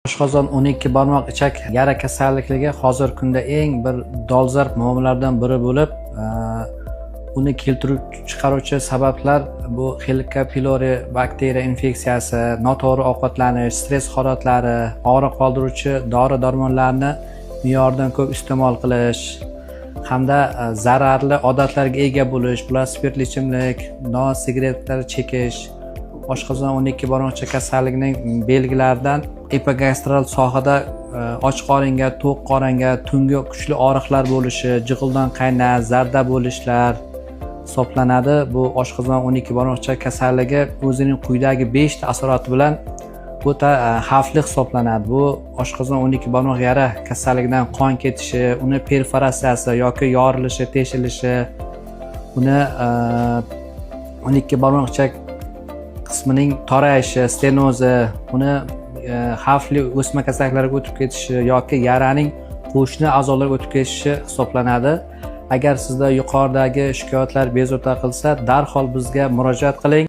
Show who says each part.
Speaker 1: Oshqozon, 12 barmoq ichak yara kasallikligi hozirgi kunda eng bir dolzarb muammolardan biri bo'lib, uni keltirib chiqaruvchi sabablar bu Helicobacter pylori bakteriya infeksiyasi, noto'g'ri ovqatlanish, stress holatlari, og'riq qoldiruvchi dori darmonlarni me'yoridan ko'p iste'mol qilish hamda zararli odatlarga ega bo'lish. Bular spirtli ichimlik, nos, sigaretlar chekish. Oshqozon, 12 barmoqcha kasalligining belgilaridan epigastral sohada och qoringa, to'q qoringa tungi kuchli og'riqlar bo'lishi, jig'ildon qaynash, zarda bo'lishlar hisoblanadi. Bu oshqozon, 12 barmoqcha kasalligi o'zining quyidagi beshta asorati bilan o'ta xavfli hisoblanadi. Bu oshqozon, 12 barmoq yara kasalligidan qon ketishi, uni perforatsiyasi yoki yorilishi, teshilishi, uni 12 barmoq ichak qismining torayishi, stenozi, uni xavfli o'sma kasalliklarga o'tib ketishi yoki yaraning qo'shni a'zolarga o'tib ketishi hisoblanadi. Agar sizda yuqoridagi shikoyatlar bezovta qilsa, darhol bizga murojaat qiling.